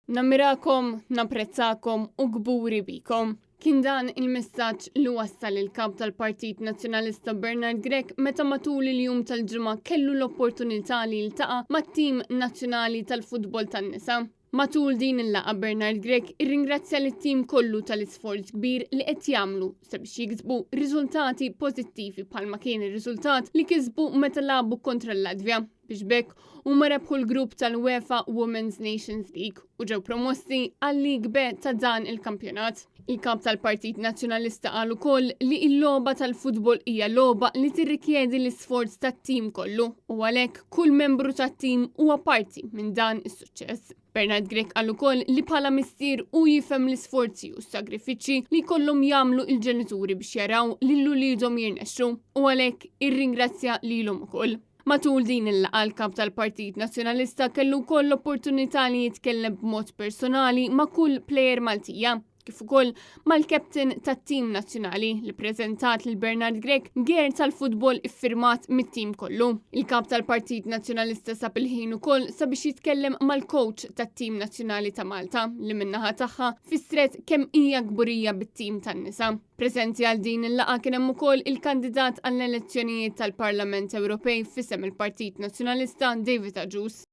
Nammirakom, napprezzakom u kburi bikom. Kien dan il-messaġġ li wassal il-Kap tal-Partit Nazzjonalista Bernard Grech meta matul il-jum tal-Ġimgħa kellu l-opportunità li jiltaqa' mat-tim nazzjonali tal-futbol tan-nisa. Matul din il-laqgħa Bernard Grech irringrazzja lit-tim kollu tal-isforz kbir li qed jagħmlu sabiex jiksbu riżultati pożittivi bħalma kien ir-riżultat li kisbu meta lagħbu kontra l-Latvja biex b'hekk huma rebħu l-grupp tal-UEFA Women's Nations League u ġew promossi għal-League B ta' dan il-kampjonat. Il-Kap tal-Partit Nazzjonalista qal ukoll li l-logħba tal-futbol hija logħba li tirrikjedi l-isforz tat-tim kollu u għalhekk kull membru tat-tim huwa parti minn dan is-suċċess. Bernard Grech qal ukoll li bħala missier hu jifhem l-isforzi u s-sagrifiċċji li jkollhom jagħmlu l-ġenituri biex jaraw lil uliedhom jirnexxu u għalhekk irringrazzja lilhom ukoll. Matul din il-laqgħa l-Kap tal-Partit Nazzjonalista kellu wkoll l-opportunità li jitkellem b'mod personali ma' kull plejer Maltija, kif ukoll mal-captain tat-tim nazzjonali li preżentat lil Bernard Grech ger tal-futbol iffirmat mit-tim kollu. Il-Kap tal-Partit Nazzjonalista sab il-ħin ukoll sabiex jitkellem mal-coach tat-tim nazzjonali ta' Malta li min-naħa tagħha fissret kemm hija kburija bit-tim tan-nisa. Preżenti għal din il-laqgħa kien hemm ukoll il-kandidat għall-elezzjonijiet tal-Parlament Ewropej f'isem il-Partit Nazzjonalista David Agius.